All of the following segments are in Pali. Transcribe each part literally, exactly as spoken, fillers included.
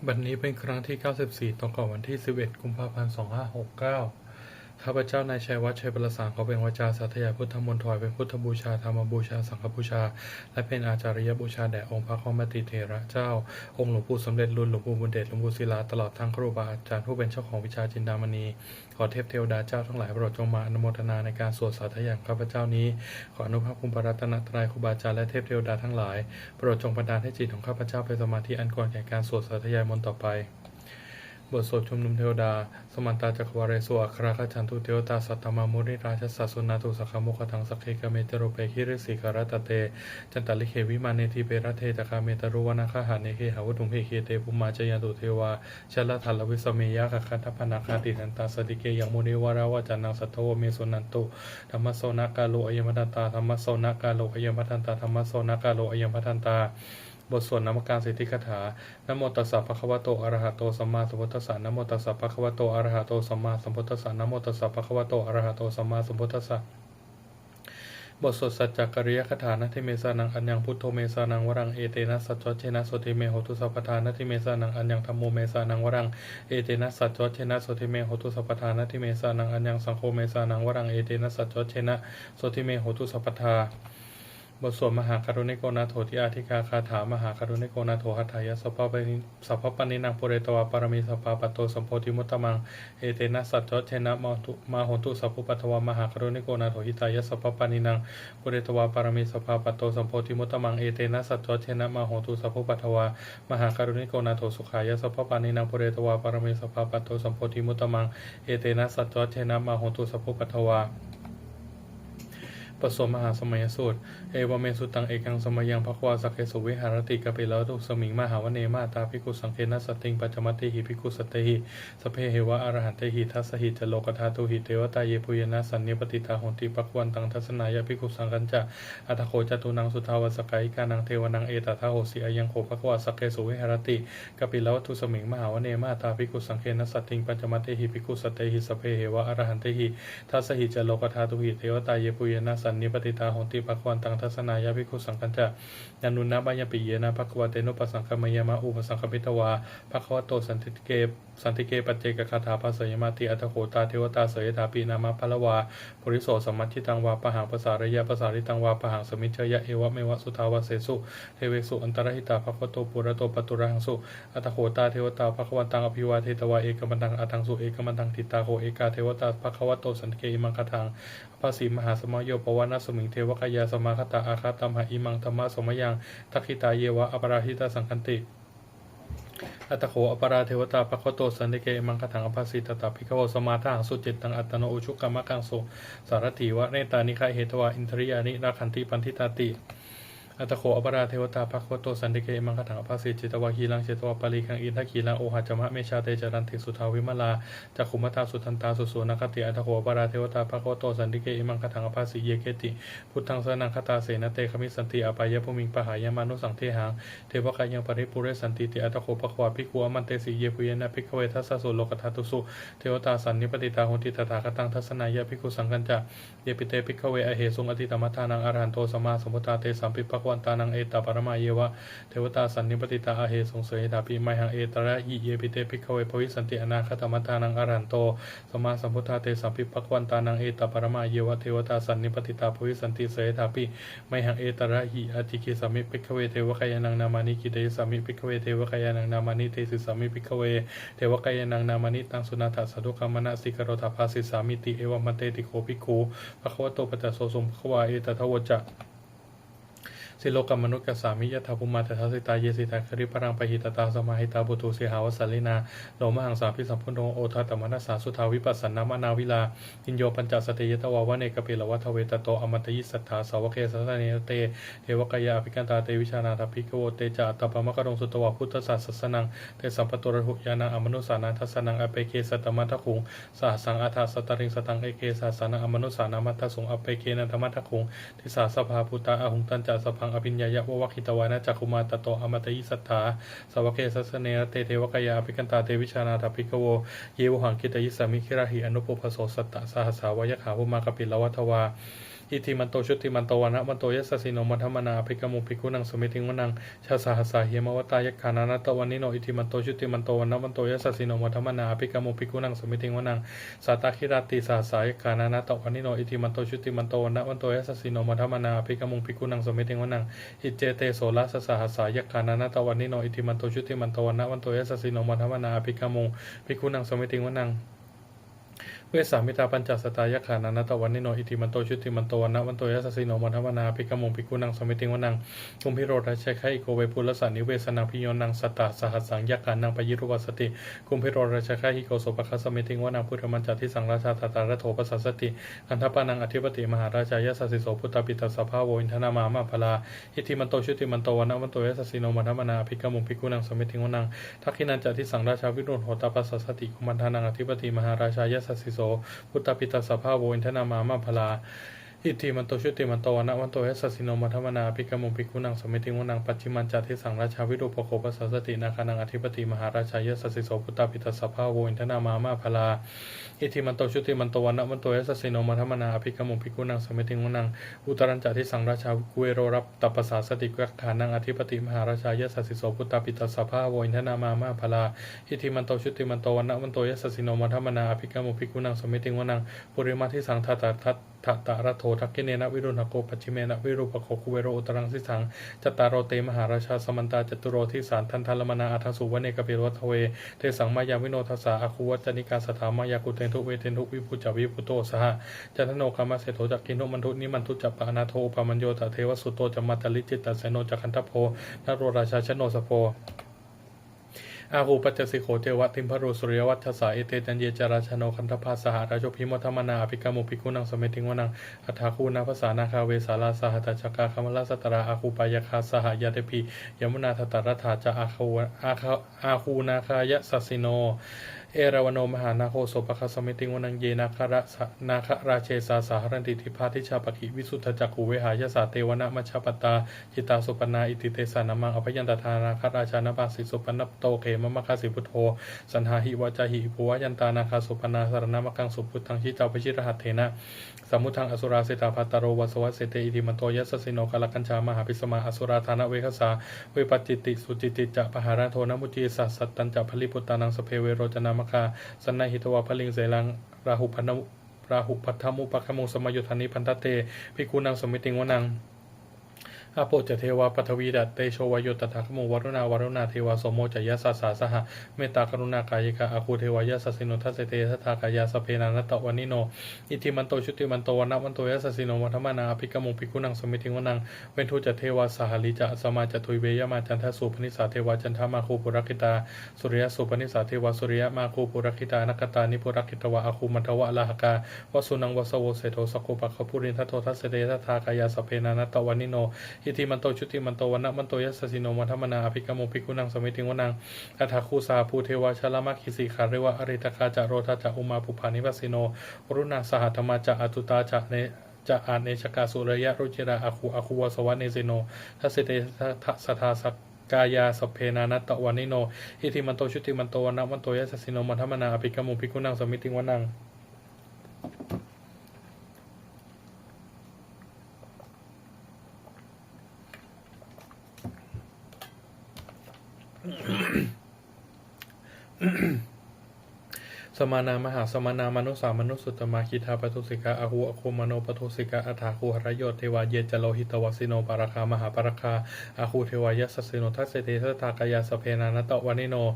บัดนี้เป็นครั้งที่ เก้าสิบสี่ ตรงกับวันที่ สิบเอ็ด กุมภาพันธ์ สองห้าหกเก้า ข้าพเจ้านายชัยวัฒน์ ชัยประสาน ขอเปล่งวาจาสาธยายพุทธมนต์ ถวายเป็นพุทธบูชา ธรรมบูชา สังฆบูชา และเป็นอาจาริยบูชาแด่องค์พระควัมปติเถระเจ้า องค์หลวงปู่สำเร็จลุน หลวงปู่บุญเดช หลวงปู่ศิลา ตลอดทั้งครูบาอาจารย์ผู้เป็นเจ้าของวิชาจินดามณี ขอเทพเทวดาเจ้าทั้งหลายโปรดจงมาอนุโมทนาในการสวดสาธยายของข้าพเจ้านี้ ขออนุภาพคุณพระรัตนตรัย ครูบาอาจารย์และเทพเทวดาทั้งหลาย โปรดจงบันดาลให้จิตของข้าพเจ้าเป็นสมาธิอันควรแก่การสวดสาธยายมนต์ต่อไป บทสวดชุมนุมเทวดา Samantā cakkavāḷesu atrāgacchantu devatā, saddhammaṃ munirājassa suṇantu saggamokkhadaṃ. Sagge kāme ca rūpe girisikharataṭe cantalikkhe vimāne, dīpe raṭṭhe ca gāme taruvanagahane gehavatthumhi khette, bhummā cāyantu devā jalathalavisame yakkhagandhabbanāgā, tiṭṭhantā santike yaṃ munivaravacanaṃ sādhavo me suṇantu. Dhammassavanakālo ayambhadantā. Dhammassavanakālo ayambhadantā. Dhammassavanakālo ayambhadantā. บทสวดนมการสิทธิคาถา Namo tassa bhagavato arahato sammāsambuddhassa. Namo tassa bhagavato arahato sammāsambuddhassa. Namo tassa bhagavato arahato sammāsambuddhassa. บทสวดสัจจกิริยคาถา Natthi me saraṇaṃ aññaṃ, buddho me saraṇaṃ varaṃ, etena saccavajjena sotthi me hotu sabbadā. Natthi me saraṇaṃ aññaṃ, dhammo me saraṇaṃ varaṃ, etena saccavajjena sotthi me hotu sabbadā. Natthi me saraṇaṃ aññaṃ, saṅgho me saraṇaṃ varaṃ, etena saccavajjena sotthi me hotu sabbadā. บทสวดมหาการุณิโกนาโถติอาทิกาคาถา Mahākāruṇiko nātho atthāya sabbapāṇi sabbapāṇinaṃ pūretvā pāramī sabbā patto sambodhimuttamaṃ, etena saccavajjena mā hontu mā hontu sabbupaddavā. Mahākāruṇiko nātho hitāya sabbapāṇinaṃ pūretvā pāramī sabbā patto sambodhimuttamaṃ, etena saccavajjena mā hontu sabbupaddavā. Mahākāruṇiko nātho sukhāya sabbapāṇinaṃ pūretvā pāramī sabbā patto sambodhimuttamaṃ, etena saccavajjena mā hontu sabbupaddavā. บทสวดมหาสมัยสูตร Evamme sutaṃ. Ekaṃ samayaṃ bhagavā sakkesu viharati kapilavatthusmiṃ mahāvane mahatā bhikkhusaṅghena saddhiṃ pañcamattehi bhikkhusatehi sabbeheva arahantehi. Dasahi ca lokadhātūhi devatā yebhuyyena sannipatitā honti bhagavantaṃ dassanāya bhikkhusaṅghañca. Atha kho catunnaṃ suddhāvāsakāyikānaṃ devānaṃ etadahosi: Ayaṃ kho bhagavā sakkesu viharati kapilavatthusmiṃ mahāvane mahatā bhikkhusaṅghena saddhiṃ pañcamattehi bhikkhusatehi sabbeheva arahantehi. Dasahi ca lokadhātūhi devatā yebhuyyena sannipatitā honti bhagavantaṃ dassanāya bhikkhusaṅghañca. Nānunnamayampi yena bhagavā tenupasaṅkameyyāma, upasaṅkamitvā bhagavato santike santike paccekagāthā bhāseyyāmāti. Atha kho tā devatā seyyathāpi nāma balavā puriso sammiñjitaṃ vā bāhaṃ pasāreyya, pasāritaṃ vā bāhaṃ sammiñjeyya, evameva suddhāvāsesu devesu antarahitā bhagavato purato pāturahaṃsu. Atha kho tā devatā bhagavantaṃ abhivādetvā ekamantaṃ aṭṭhaṃsu. Ekamantaṃ ṭhitā kho ekā devatā bhagavato santike imaṃ gāthaṃ abhāsi: Mahāsamayo pavanasmiṃ, devakāyā samāgatā; āgatamha imaṃ dhammasamayaṃ, dakkhitāyeva aparājitasaṅghanti. Atha kho aparā devatā bhagavato santike imaṃ gāthaṃ abhāsi: Tatra bhikkhavo samādahaṃsu, cittaṃ attano ujukamakaṃsu; sārathīva nettāni gahetvā, indriyāni rakkhanti paṇḍitāti. Atha kho aparā devatā bhagavato santike imaṃ gāthaṃ abhāsi: Chetvā khīlaṃ chetvā palīghaṃ, indakhīlaṃ ohaccamanejā; te caranti suddhā vimalā, cakkhumatā sudantā susunāgāti. Atha kho aparā devatā bhagavato santike imaṃ gāthaṃ abhāsi: Ye keci buddhaṃ saraṇaṃ gatāse, na te gamissanti apāyabhūmiṃ; pahāya mānusaṃ dehaṃ, devakāyaṃ paripūressantīti. Atha kho bhagavā bhikkhū āmantesi: Yebhuyyena bhikkhave dasasu lokadhātūsu devatā sannipatitā honti tathāgataṃ dassanāya bhikkhusaṅghañca. Yepi te bhikkhave ahesuṃ atītamaddhānaṃ arahanto sammāsambuddhā, tesampi bhagavantānaṃ etaparamāyeva devatā sannipatitā ahesuṃ, seyyathāpi mayhaṃ etarahi. Yepi te bhikkhave bhavissanti anāgatamaddhānaṃ arahanto sammāsambuddhā, tesampi bhagavantānaṃ etaparamāyeva devatā sannipatitā bhavissanti, seyyathāpi mayhaṃ etarahi. Ācikkhissāmi bhikkhave devakāyānaṃ nāmāni, kittayissāmi bhikkhave devakāyānaṃ nāmāni, desissāmi bhikkhave devakāyānaṃ nāmāni. Taṃ suṇātha sādhukaṃ manasikarotha bhāsissāmīti. Evaṃ bhanteti kho bhikkhū bhagavato paccassosuṃ. Bhagavā etadavoca: Silokamanukassāmi, yattha bhummā tadassitā; ye sitā girigabbharaṃ, pahitattā samāhitā. Puthū sīhāva sallīnā, lomahaṃsābhisambhuno; odātamanasā suddhā, vippasannamanāvilā. Bhiyyo pañcasate ñatvā, vane kāpilavatthave; tato āmantayi satthā, sāvake sāsane rate. Devakāyā abhikkantā, te vijānātha bhikkhavo. Te ca ātappamakaruṃ, sutvā buddhassa sāsanaṃ; tesampāturahu ñāṇaṃ, amanussāna dassanaṃ. Appeke satamaddakkhuṃ, sahassaṃ atha sattariṃ; sataṃ eke sahassānaṃ, amanussānamaddasuṃ. Appekenantamaddakkhuṃ, disā sabbā phuṭā ahuṃ; tañca sabbaṃ abhiññāya, vavakkhitvāna cakkhumā. Tato āmantayi satthā, sāvake sāsane rate. Devakāyā abhikkantā, te vijānātha bhikkhavo; ye vohaṃ kittayissāmi, girāhi anupubbaso. Sattasahassā va yakkhā, bhummā kāpilavatthavā; Iddhimanto jutimanto vaṇṇavanto yasassino, modamānā abhikkāmuṃ bhikkhūnaṃ samitiṃ vanaṃ. Chasahassā hemavatā yakkhā nānattavaṇṇino, iddhimanto jutimanto vaṇṇavanto yasassino, modamānā abhikkāmuṃ bhikkhūnaṃ samitiṃ vanaṃ. Sātāgirā tisahassā yakkhā nānattavaṇṇino, iddhimanto jutimanto vaṇṇavanto yasassino, modamānā abhikkāmuṃ bhikkhūnaṃ samitiṃ vanaṃ. Iccete soḷasasahassā yakkhā nānattavaṇṇino, iddhimanto jutimanto vaṇṇavanto yasassino, modamānā abhikkāmuṃ bhikkhūnaṃ samitiṃ vanaṃ. Vessāmittā pañcasatā yakkhā nānattavaṇṇino, iddhimanto jutimanto vaṇṇavanto yasassino, modamānā abhikkāmuṃ bhikkhūnaṃ samitiṃ vanaṃ. Kumbhīro rājagahiko vepullassa nivesanaṃ, bhiyyo naṃ satasahassaṃ yakkhānaṃ payirupāsati. Kumbhīro rājagahiko sopāga samitiṃ vanaṃ. Purimañca disaṃ rājā dhataraṭṭho pasāsati, gandhabbānaṃ ādhipati mahārājā yasassi so. Puttāpi tassa bahavo indanāmā mahabbalā, iddhimanto jutimanto vaṇṇavanto yasassino, modamānā abhikkāmuṃ bhikkhūnaṃ samitiṃ vanaṃ. Dakkhiṇañca disaṃ rājā virūḷho tappasāsati, kumbhaṇḍānaṃ ādhipati mahārājā yasassi so. Puttāpi tassa bahavo indanāmā mahabbalā, iddhimanto jutimanto vaṇṇavanto yasassino, modamānā abhikkāmuṃ bhikkhūnaṃ samitiṃ vanaṃ. Pacchimañca disaṃ rājā virūpakkho pasāsati, nāgānaṃ ādhipati mahārājā yasassi so. Puttāpi tassa bahavo indanāmā mahabbalā, iddhimanto jutimanto vaṇṇavanto yasassino, modamānā abhikkāmuṃ bhikkhūnaṃ samitiṃ vanaṃ. Uttarañca disaṃ rājā kuvero tappasāsati, yakkhānaṃ ādhipati mahārājā yasassi so. Puttāpi tassa bahavo indanāmā mahabbalā, iddhimanto jutimanto vaṇṇavanto yasassino, modamānā abhikkāmuṃ bhikkhūnaṃ samitiṃ vanaṃ. Purimaṃ disaṃ dhataraṭṭho dakkhiṇena virūḷhako, pacchimena virūpakkho kuvero uttaraṃ disaṃ. Cattāro te mahārājā samantā caturo disā, daddallamānā aṭṭhaṃsu vane kāpilavatthave. Tesaṃ māyāvino dāsā āgū vañcanikā saṭhā, māyā kuṭeṇḍu veṭeṇḍu viṭū ca viṭuṭo saha. Candano kāmaseṭṭho ca kinnughaṇḍu nighaṇḍu ca, panādo opamañño ca devasūto ca mātali, cittaseno ca gandhabbo naḷorājā janosabho. Āgū pañcasikho ceva timbarū suriyavacchasā, ete caññe ca rājāno gandhabbā saha rājubhi, modamānā abhikkāmuṃ bhikkhūnaṃ samitiṃ vanaṃ. Athāgū nābhasā nāgā vesālā sahatacchakā, kambalassatarā āgū pāyāgā saha ñātibhi, yāmunā dhataraṭṭhā ca āgū, āgā, āgū nāgā yasassino. Erāvaṇo mahānāgo sopāga samitiṃ vanaṃ, ye nāgarā, nāgarāje sahasā haranti, dibbā dijā pakkhi visuddhacakkhū vehāyasā, te vanamajjhapattā citrā supaṇṇā iti tesa nāmaṃ. Abhayantadā nāgarājānamāsi, supaṇṇato khemamakāsi buddho, saṇhāhi vācāhi upavhayantā, nāgā supaṇṇā saraṇamakaṃsu buddhaṃ, jitā vajirahatthena samuddaṃ asurā sitā. Bhātaro vāsavassete iddhimanto yasassino, kālakañjā mahābhismā asurā dānaveghasā, vepacitti sucitti ca pahārādo namucī saha. Satañca baliputtānaṃ sabbe verocanāmakā, sannayhitvā baliṃ senaṃ rāhubhaddamupāgamuṃ, samayodāni bhaddante bhikkhūnaṃ samitiṃ vanaṃ. Āpo ca devā paṭhavī ca tejo vāyo tadāgamuṃ, varuṇā vāruṇā devā somo ca yasasā saha. Mettākaruṇākāyikā āgū devā yasassino, dasete dasadhā kāyā sabbe nānattavaṇṇino, iddhimanto jutimanto vaṇṇavanto yasassino, modamānā abhikkāmuṃ bhikkhūnaṃ samitiṃ vanaṃ. Veṇḍū ca devā sahalī ca asamā ca duve yamā, candassūpanisā devā candamāgū purakkhitā, suriyassūpanisā devā suriyamāgū purakkhitā, nakkhattāni purakkhitvā āgū mandavalāhakā. Vasūnaṃ vāsavo seṭṭho sakkopāga purindado, dasete dasadhā kāyā sabbe nānattavaṇṇino, iddhimanto jutimanto vaṇṇavanto yasassino, modamānā abhikkāmuṃ bhikkhūnaṃ samitiṃ vanaṃ. Athāgū sahabhū devā jalamaggisikhāriva, ariṭṭhakā ca rojā ca ummāpupphanivāsino, varuṇā sahadhammā ca accutā ca ane, ca anejakā, sūleyyarucirā āgū āgū vāsavanesino, dasete dasadhā kāyā sabbe nānattavaṇṇino, iddhimanto jutimanto vaṇṇavanto yasassino, modamānā abhikkāmuṃ bhikkhūnaṃ samitiṃ vanaṃ. Samānā mahāsamānā mānusā mānusuttamā, khiḍḍāpadūsikā āgū āgū manopadūsikā, athāgū harayo devā ye ca lohitavāsino, pāragā mahāpāragā āgū devā yasassino, dasete dasadhā kāyā sabbe nānattavaṇṇino,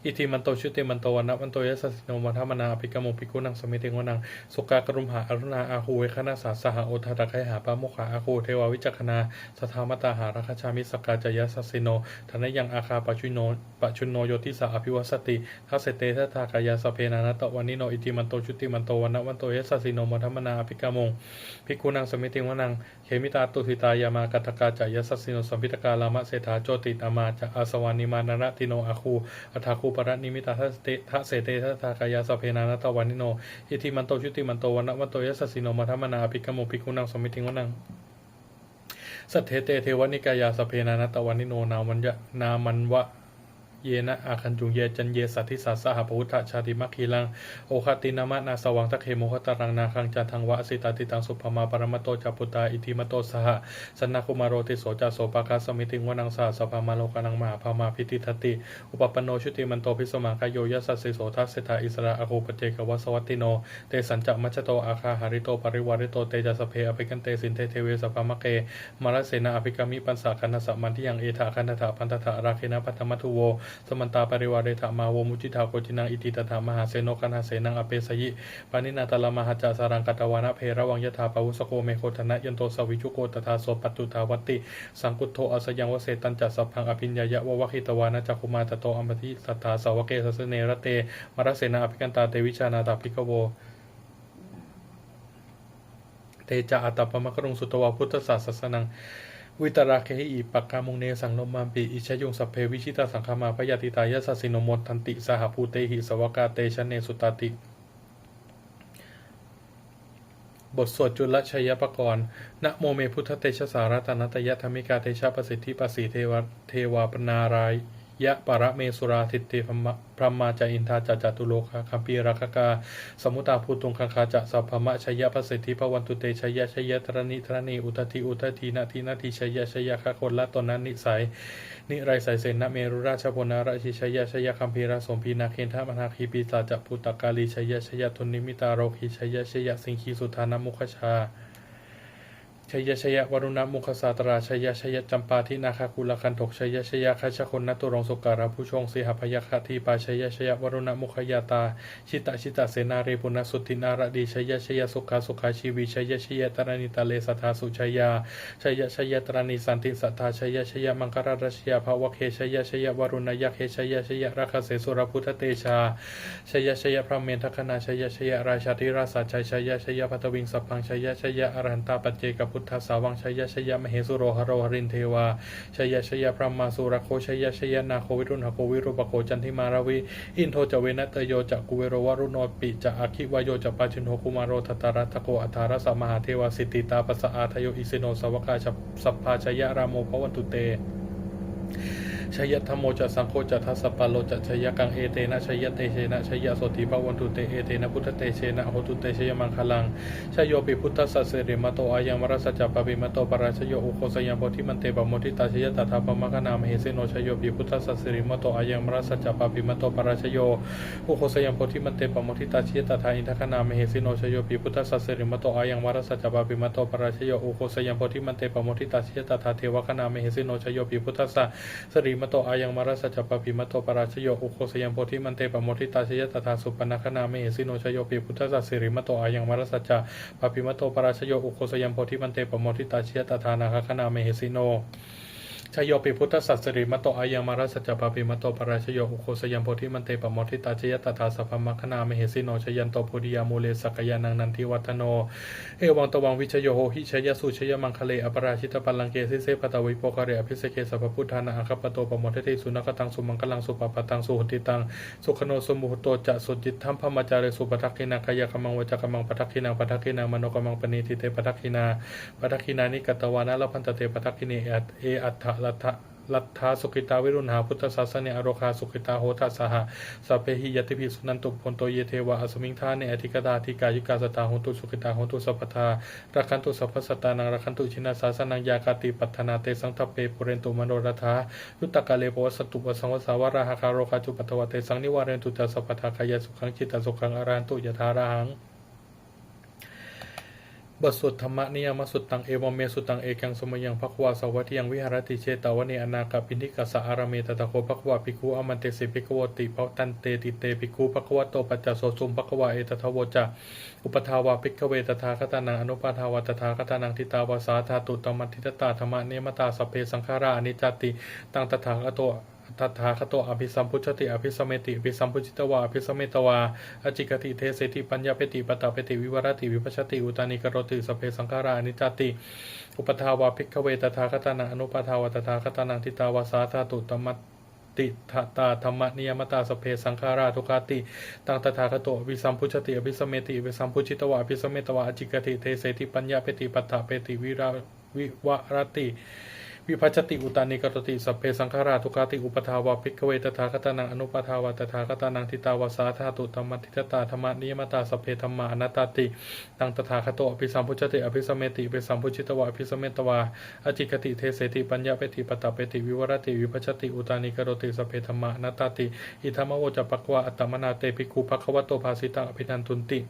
iddhimanto jutimanto vaṇṇavanto yasassino, modamānā abhikkāmuṃ bhikkhūnaṃ samitiṃ vanaṃ. Sukkā karumhā aruṇā āgū veghanasā saha, odātagayhā pāmokkhā āgū devā vicakkhaṇā, sadāmattā hāragajā missakā ca yasassino, thanayaṃ āgā pajjunno, pajjunno yo disā abhivassati, dasete dasadhā kāyā sabbe nānattavaṇṇino, iddhimanto jutimanto vaṇṇavanto yasassino, modamānā abhikkāmuṃ bhikkhūnaṃ samitiṃ vanaṃ. Khemiyā tusitā yāmā kaṭṭhakā ca yasassino, lambitakā lāmaseṭṭhā jotināmā ca āsavā, nimmānaratino āgū athāgū paranimmitā, dasete dasadhā kāyā sabbe nānattavaṇṇino, iddhimanto jutimanto vaṇṇavanto yasassino, modamānā abhikkāmuṃ bhikkhūnaṃ samitiṃ vanaṃ. Saṭṭhete devanikāyā sabbe nānattavaṇṇino, nāmanva, nāmanva yena āgañchuṃ ye caññe sadisā saha. Pavutthajātimakhilaṃ oghatiṇṇamanāsavaṃ, dakkhemoghataraṃ nāgaṃ candaṃva asitātitaṃ. Subrahmā paramatto ca puttā iddhimato saha, sanaṅkumāro tisso ca sopāga samitiṃ vanaṃ. Sahassabrahmalokānaṃ mahābrahmābhitiṭṭhati, upapanno jutimanto bhismākāyo yasassi so. Dasettha issarā āguṃ paccekavasavattino, tesañca majjhato āga hārito parivārito. Te ca sabbe abhikkante sinde deve sabrahmake, mārasenā abhikkāmi passa kaṇhassa mandiyaṃ. Etha gaṇhatha bandhatha rāgena bandhamatthu vo, samantā parivāretha mā vo muñcittha koci naṃ. Iti tattha mahāseno kaṇhasenaṃ apesayi, pāṇinā talamāhacca saraṃ katvāna bheravaṃ. Yathā pāvussako megho thanayanto savijjuko, tadā so paccudāvatti saṅkuddho asayaṃvase. Tañca sabbaṃ abhiññāya vavakkhitvāna cakkhumā, tato āmantayi satthā sāvake sāsane rate, mārasenā abhikkantā te vijānātha bhikkhavo. Te ca ātappamakaruṃ sutvā buddhassa sāsanaṃ, vītarāgehi pakkāmuṃ nesaṃ lomampi iñjayuṃ. Sabbe vijitasaṅgāmā bhayātītā yasassino, modanti saha bhūtehi sāvakā te janesutāti. บทสวดจุลชัยปกรณ์ Namo me buddhatejasā ratanattayadhammikā, tejapasiddhi pasīdevā devā nārāyaparamesurā, siddhibrahmā ca indā ca catulokā gambhīrakkhakā, samuddā bhūtuṃ gaṅgā ca sabrahmajayapasiddhi bhavantu te. Jaya jaya dharaṇi dharaṇī udadhi udadhī nadi nadī, jaya jaya gagonlatonanissai niraisaisenna merurājabala narajī, jaya jaya gambhīrasombhī nāgendanāgī pisācabhūtakālī, jaya jaya dunnimittarogī, jaya jaya siṅgīsudānamukhajā, jaya jaya varuṇamukhasātrā, jaya jaya campādināgakulagantho, jaya jaya gajagonnaturaṅga sukarabhujaṅga sīhabyagghadīpā, jaya jaya varuṇamukhayātrā jita jita senārī punasuddhi naradī, jaya jaya sukhā sukhā jīvī, jaya jaya dharaṇītale sadā sujayā, jaya jaya dharaṇī santin sadā, jaya jaya maṅkarājarañjayā bhavagge, jaya jaya varuṇayakkhe, jaya jaya rakkhase surabhūtatejā, jaya jaya brahmendagaṇā, jaya jaya rājādhirājasājjai, jaya jaya paṭhaviṃ sabbaṃ, jaya jaya arahantā paccekabuddhasāvaṃ, jaya jaya mahesuro haro harindevā, jaya jaya brahmā surakkho, jaya jaya nāgo viruḷhako virūpakkho candimā ravi, indo ca venateyyo ca kuvero varuṇopi ca, aggi vāyo ca pājuṇho kumāro dhataraṭṭhako, aṭṭhārasa mahādevā siddhitāpasa-ādayo, isino sāvakā sabbā jaya rāmo bhavantu te. Jaya dhammo ca saṅgho ca dasapālo ca jayakaṃ, etena jayatejena jayasotthī bhavantu te, etena buddhatejena hotu te jayamaṅgalaṃ. Jayopi buddhassa sirīmato ayaṃ, mārassa ca pāpimato parājayo, ugghosayaṃ bodhimaṇḍe pamoditā, jaya tadā brahmagaṇā mahesino. Jayopi buddhassa sirīmato ayaṃ, mārassa ca pāpimato parājayo, ugghosayaṃ bodhimaṇḍe pamoditā, jaya tadā indagaṇā mahesino. Jayopi buddhassa sirīmato ayaṃ, mārassa ca pāpimato parājayo, ugghosayaṃ bodhimaṇḍe pamoditā, jaya tadā devagaṇā mahesino. Jayopi buddhassa sirīmato ayaṃ, mārassa ca pāpimato parājayo, ugghosayaṃ bodhimaṇḍe pamoditā, jaya tadā supaṇṇagaṇā mahesino. Jayopi buddhassa sirīmato ayaṃ, mārassa ca pāpimato parājayo, ugghosayaṃ bodhimaṇḍe pamoditā, jaya tadā nāgagaṇā mahesino. Jayopi buddhassa sirīmato ayaṃ, mārassa ca pāpimato parājayo, ugghosayaṃ bodhimaṇḍe pamoditā, jaya tadā sabrahmagaṇā mahesino. Jayanto bodhiyā mūle sakyānaṃ nandivaḍḍhano, evaṃ tvaṃ vijayo hohi jayassu jayamaṅgale, aparājitapallaṅke sīse paṭhavipokkhare, abhiseke sabbabuddhānaṃ aggappatto pamodati. Sunakkhattaṃ sumaṅgalaṃ supabhātaṃ suhuṭṭhitaṃ, sukhaṇo sumuhutto ca suyiṭṭhaṃ brahmacārisu, padakkhiṇaṃ kāyakammaṃ vācākammaṃ padakkhiṇaṃ, padakkhiṇaṃ manokammaṃ paṇidhī te padakkhiṇā. Padakkhiṇāni katvāna labhantatthe padakkhiṇe. E atthaladdhā sukhitā viruḷhā buddhasāsane, arogā sukhitā hotha saha sabbehi ñātibhi. Suṇantu bhonto ye devā asmiṃ ṭhāne adhigatā, dīghāyukā sadā hontu sukhitā hontu sabbadā, rakkhantu sabbasattānaṃ rakkhantu jinasāsanaṃ. Yā kāci patthanā tesaṃ sabbe pūrentu manorathā, yuttakāle pavassantu vassaṃ vassā valāhakā. Rogā cupaddavā tesaṃ nivārentu ca sabbadā, kāyasukhaṃ cittasukhaṃ arahantu yathārahaṃ. บทสวดธัมมนิยามสุตตัง Evaṃ me sutaṃ. Ekaṃ samayaṃ bhagavā sāvatthiyaṃ viharati jetavane anāthapiṇḍikassa ārāme. Tatra kho bhagavā bhikkhū āmantesi bhikkhavoti. Bhadanteti te bhikkhū bhagavato paccassosuṃ. Bhagavā etadavoca. Uppādā vā bhikkhave tathāgatānaṃ anuppādā vā tathāgatānaṃ, ṭhitāva sā dhātu dhammaṭṭhitatā dhammaniyāmatā, sabbe saṅkhārā aniccāti. Taṃ tathāgato tathāgato abhisambujjhati abhisameti, abhisambujjhitvā abhisametvā ācikkhati deseti paññapeti paṭṭhapeti vivarati vibhajati uttānīkaroti, sabbe saṅkhārā aniccāti. Uppādā vā bhikkhave tathāgatānaṃ anuppādā vā tathāgatānaṃ, ṭhitāva sā dhātu dhammaṭṭhitatā dhammaniyāmatā, sabbe saṅkhārā dukkhāti. Taṃ tathāgato abhisambujjhati abhisameti, abhisambujjhitvā abhisametvā ācikkhati deseti paññapeti paṭṭhapeti vira vivarati vibhajati uttānīkaroti. Sabbe saṅkhārā dukkhāti. Uppādā vā bhikkhave tathāgatānaṃ anuppādā vā tathāgatānaṃ ṭhitāva sā dhātu dhammaṭṭhitatā dhammaniyamattā sabbe dhammā anattāti. Taṃ tathāgato abhisambujjhati abhisameti abhisambujjhitvā abhisametvā ācikkhati deseti paññapeti paṭṭhapeti vivarati vibhajati uttānīkaroti sabbe dhammā anattāti. Idamavoca bhagavā. Attamanā te bhikkhū bhagavato bhāsitaṃ abhinandunti.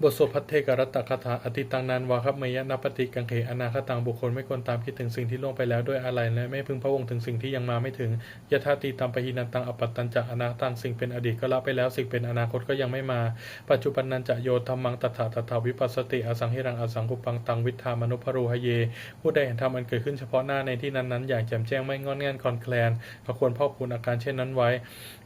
บทสวดภัทเทกรัตตคาถา Atītaṃ nānvāgameyya nappaṭikaṅkhe anāgataṃ. บุคคลไม่ควรตามคิดถึงสิ่งที่ล่วงไปแล้วด้วยอาลัย และไม่พึงพะวงถึงสิ่งที่ยังมาไม่ถึง Yadatītampahīnantaṃ appattañca anāgataṃ. สิ่งเป็นอดีตก็ละไปแล้ว สิ่งเป็นอนาคตก็ยังไม่มา Paccuppannañca yo dhammaṃ tattha tattha vipassati asaṃhiraṃ asaṅkuppaṃ taṃ viddhā manubrūhaye. ผู้ใดเห็นธรรมอันเกิดขึ้นเฉพาะหน้าในที่นั้นๆ อย่างแจ่มแจ้ง ไม่ง่อนแง่นคลอนแคลน เขาควรพอกพูนอาการเช่นนั้นไว้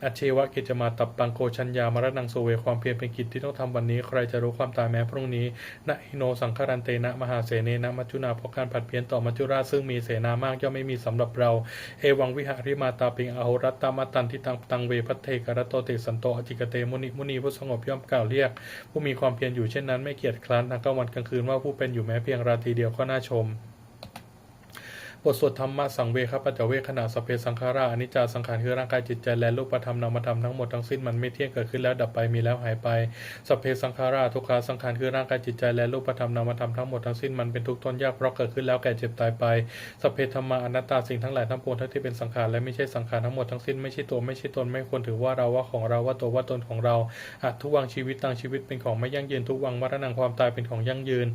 Ajjeva kiccamātappaṃ ko jaññā maraṇaṃ suve. ความเพียรเป็นกิจที่ต้องทำวันนี้ ใครจะรู้ความตายแม้พรุ่งนี้ Na hi no saṅgarantena mahāsenena maccunā. เพราะการผัดเพี้ยนต่อมัจจุราชซึ่งมีเสนามากย่อมไม่มีสำหรับเรา Evaṃ vihārimātāpiṃ ahorattamatanditaṃ taṃ ve bhaddekarattoti santo ācikkhate muni. มุนีผู้สงบย่อมกล่าวเรียก ผู้มีความเพียรอยู่เช่นนั้น ไม่เกียจคร้านทั้งกลางวันกลางคืน ว่าผู้เป็นอยู่แม้เพียงราตรีเดียวก็น่าชม บทสวดธัมมสังเวคปัจจเวกขณะ Sabbe saṅkhārā aniccā. สังขารคือร่างกายจิตใจและรูปธรรมนามธรรมทั้งหมดทั้งสิ้นมันไม่เที่ยง เกิดขึ้นแล้วดับไป มีแล้วหายไป Sabbe saṅkhārā dukkhā. สังขารคือร่างกายจิตใจและรูปธรรมนามธรรมทั้งหมดทั้งสิ้นมันเป็นทุกข์ทนยาก เพราะเกิดขึ้นแล้วแก่เจ็บตายไป Sabbe dhammā anattā. สิ่งทั้งหลายทั้งปวงทั้งที่เป็นสังขารและไม่ใช่สังขารทั้งหมดทั้งสิ้นไม่ใช่ตัวไม่ใช่ตน ไม่ควรถือว่าเราว่าของเราว่าตัวว่าตนของเรา Adhuvaṃ jīvitaṃ. ชีวิตเป็นของไม่ยั่งยืน Dhuvaṃ maraṇaṃ. ความตายเป็นของยั่งยืน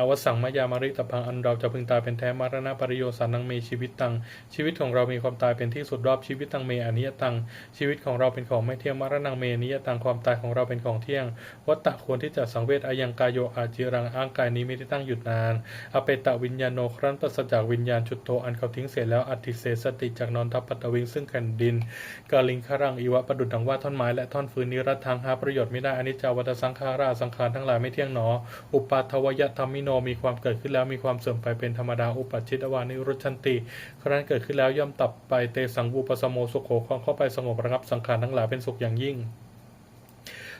Avassaṃ mayā maritabbaṃ. อันเราจะพึงตายเป็นแท้ Maraṇapariyosānaṃ me jīvitaṃ. ชีวิตของเรามีความตายเป็นที่สุดรอบ Jīvitaṃ me aniyataṃ. ชีวิตของเราเป็นของไม่เที่ยง Maraṇaṃ me niyataṃ. ความตายของเราเป็นของเที่ยง Vata ควรที่จะสังเวช Ayaṃ kāyo aciraṃ. ร่างกายนี้มิได้ตั้งอยู่นาน Apetaviññāṇo. ครั้นปราศจากวิญญาณ Chuḍḍo อันเขาทิ้งเสียแล้ว Adhisessati จักนอนทับ Paṭhaviṃ ซึ่งแผ่นดิน Kaliṅgaraṃ iva ประดุจดังว่าท่อนไม้และท่อนฟืน Niratthaṃ หาประโยชน์ไม่ได้ Aniccā vata saṅkhārā. สังขารทั้งหลายไม่เที่ยงหนอ Uppādavayadhammino มีความเกิดขึ้นแล้วมีความเสื่อมไปเป็นธรรมดา Uppajjitvā nirujjhanti ครั้นเกิดขึ้นแล้วย่อมดับไป Tesaṃ vūpasamo sukho ความเข้าไปสงบระงับสังขารทั้งหลายเป็นสุขอย่างยิ่ง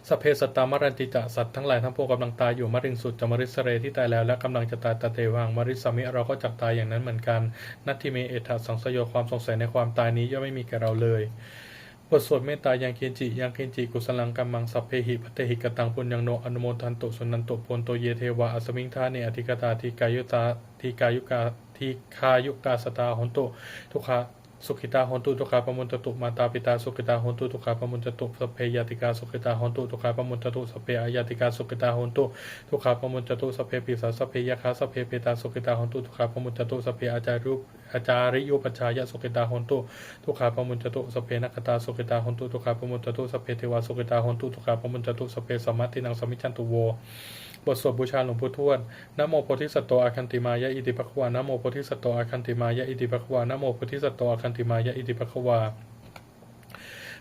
Sabbe sattā maranti ca. สัตว์ทั้งหลายทั้งปวงกำลังตายอยู่ Mariṃsu ca marissare. ที่ตายแล้วและกำลังจะตาย Tathevāhaṃ marissāmi. เราก็จักตายอย่างนั้นเหมือนกัน Natthi me ettha saṃsayo. ความสงสัยในความตายนี้ย่อมไม่มีแก่เราเลย บทสวดเมตตายังกิญจิ Yaṃ kiñci kusalaṃ kammaṃ sabbehi katehi kataṃ puññaṃ no anumodantu suṇantu bhonto ye devā asmiṃ ṭhāne adhigatā dīghāyukā dīghāyukā dīghāyukā sadā hontu dukkhā sukhitā hontu dukkhā pamuñcantu. Mātā pitā sukhitā hontu dukkhā pamuñcantu. Sabbe ñātikā sukhitā hontu dukkhā pamuñcantu. Sabbe aññātikā sukhitā hontu dukkhā pamuñcantu. Sabbe pisā sabbe yakkhā sabbe petā sukhitā hontu dukkhā pamuñcantu. Sabbe ācariyū ācariyūpajjhāya sukhitā hontu dukkhā pamuñcantu. Sabbe nakkhattā sukhitā hontu dukkhā pamuñcantu. Sabbe devā sukhitā hontu dukkhā pamuñcantu. Sabbe sampattīnaṃ samijjhantu vo. บทสวดบูชาหลวงปู่ทวด Namo bodhisatto āgantimāya iti bhagavā. Namo bodhisatto āgantimāya iti bhagavā. Namo bodhisatto āgantimāya iti bhagavā.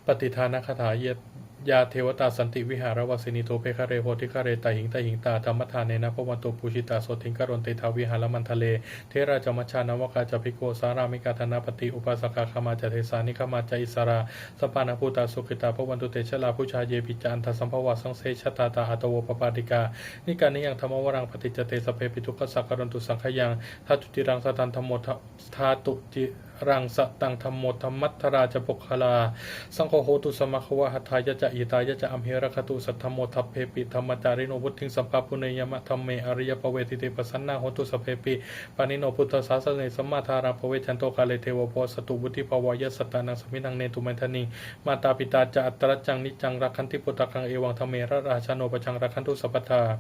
Pattidānagāthā. Yā devatā santi vihāravāsinī thūpe ghare bodhighare tahiṃ tahiṃ tā dhammadānena bhavantu pūjitā sotthiṃ karontedha vihāramaṇḍale. Therā ca majjhā navakā ca bhikkhavo sārāmikā dānapatī upāsakā gāmā ca desā nigamā ca issarā sappāṇabhūtā sukhitā bhavantu te. Jalābujā yepi ca aṇḍasambhavā saṃsedajātā athavopapātikā nikkāmiyaṃ dhammavaraṃ paṭicca te sabbepi dukkhassa karontu saṅkhayaṃ. Ṭhātu ciraṃ sataṃ dhammo dha- Ṭhātu ciraṃ sataṃ dhammo dhammaddharā ca puggalā. Saṅgho hotu samaggo va atthāya ca hitāya ca. Amhe rakkhatu saddhammo sabbepi dhammacārino. Vuḍḍhiṃ sampāpuṇeyyāma dhamme ariyappavedite. Pasannā hontu sabbepi pāṇino buddhasāsane. Sammā dhāraṃ pavecchanto kāle devo pavassatu. Vuḍḍhibhāvāya sattānaṃ samiddhaṃ netu medaniṃ. Mātā pitā ca atrajaṃ niccaṃ rakkhanti puttakaṃ. Evaṃ dhammena rājāno pajaṃ rakkhantu sabbadā.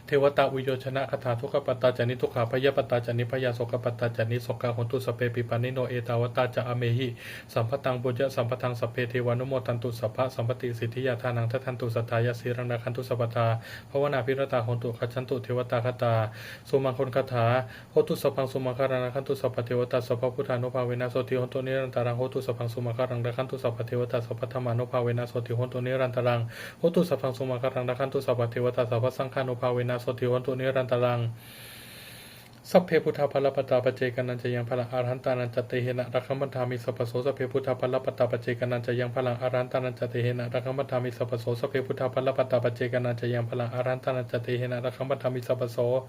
Devatāuyyojanagāthā. Dukkhappattā ca niddukkhā bhayappattā ca nibbhayā sokappattā ca nissokā hontu sabbepi pāṇino. Ettāvatā ca amhehi sambhataṃ puññasampadaṃ sabbe devānumodantu sabbasampattisiddhiyā. Dānaṃ dadantu saddhāya sīlaṃ rakkhantu sabbadā bhāvanābhiratā hontu gacchantu devatāgatā. Sumaṅgalagāthā. Hotu sabbaṃ sumaṅgalaṃ rakkhantu sabbadevatā sabbabuddhānubhāvena sotthī hontu nirantaraṃ. Hotu sabbaṃ sumaṅgalaṃ rakkhantu sabbadevatā sabbadhammānubhāvena sotthī hontu nirantaraṃ. Hotu sabbaṃ sumaṅgalaṃ rakkhantu sabbadevatā sabbasaṅghānubhāvena sotthī hontu nirantaraṃ. Sabbe buddhā balappattā paccekānañca yaṃ balaṃ arahantānañca tejena rakkhaṃ bandhāmi sabbaso. Sabbe buddhā balappattā paccekānañca yaṃ balaṃ arahantānañca tejena rakkhaṃ bandhāmi sabbaso. Sabbe buddhā balappattā paccekānañca yaṃ balaṃ arahantānañca tejena rakkhaṃ bandhāmi sabbaso.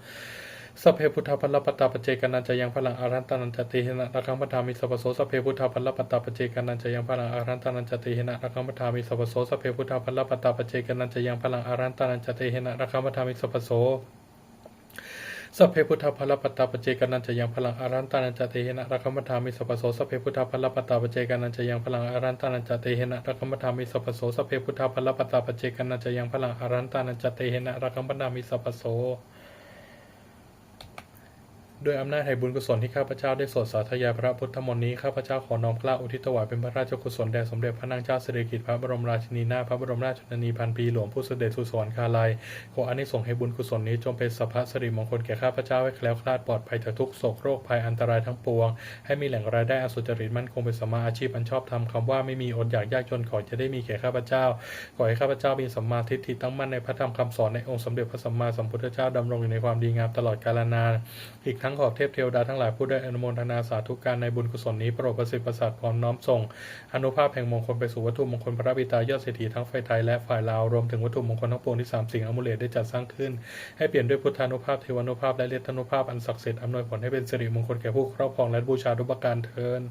Sabbe buddhā balappattā paccekānañca yaṃ balaṃ arahantānañca tejena rakkhaṃ bandhāmi sabbaso. Sabbe buddhā balappattā paccekānañca yaṃ balaṃ arahantānañca tejena rakkhaṃ bandhāmi sabbaso. Sabbe buddhā balappattā paccekānañca yaṃ balaṃ arahantānañca tejena rakkhaṃ bandhāmi sabbaso. Sabbe buddhā balappattā paccekānañca yaṃ balaṃ arahantānañca tejena rakkhaṃ bandhāmi sabbaso. Sabbe buddhā balappattā paccekānañca yaṃ balaṃ arahantānañca tejena rakkhaṃ bandhāmi sabbaso. Sabbe buddhā balappattā paccekānañca yaṃ balaṃ arahantānañca tejena rakkhaṃ bandhāmi sabbaso. ด้วยอำนาจแห่งบุญกุศลที่ข้าพเจ้าได้สวดสาธยายพระพุทธมนต์นี้ ข้าพเจ้าขอน้อมเกล้าอุทิศถวายเป็นพระราชกุศลแด่สมเด็จพระนางเจ้าสิริกิติ์ พระบรมราชินีนาถ พระบรมราชชนนีพันปีหลวง ผู้เสด็จสู่สวรรคาลัย ขออานิสงส์แห่งบุญกุศลนี้จงเป็นสัพพสิริมงคลแก่ข้าพเจ้า ให้แคล้วคลาดปลอดภัยจากทุกข์โศกโรคภัยอันตรายทั้งปวง ให้มีแหล่งรายได้อันสุจริตมั่นคง เป็นสัมมาอาชีพอันชอบธรรม คำว่าไม่มีอดอยากยากจนขอจะได้มีแก่ข้าพเจ้า ขอให้ข้าพเจ้ามีสัมมาทิฏฐิตั้งมั่นในพระธรรมคำสอนในองค์สมเด็จพระสัมมาสัมพุทธเจ้า ดำรงอยู่ในความดีงามตลอดกาลนาน อีกทั้งขอเทพเทวดาทั้งหลายผู้ได้อนุโมทนาสาธุการในบุญกุศลนี้ โปรดประสิทธิ์ประสาทพรน้อมส่งอานุภาพแห่งมงคลไปสู่วัตถุมงคลพระบิดายอดเศรษฐีทั้งฝ่ายไทยและฝ่ายลาว รวมถึงวัตถุมงคลทั้งปวงที่สามสิงห์อมูเลตได้จัดสร้างขึ้น ให้เปี่ยมด้วยพุทธานุภาพ เทวานุภาพ และฤทธานุภาพอันศักดิ์สิทธิ์ อำนวยผลให้เป็นสิริมงคลแก่ผู้ครอบครองและบูชาทุกประการเทอญ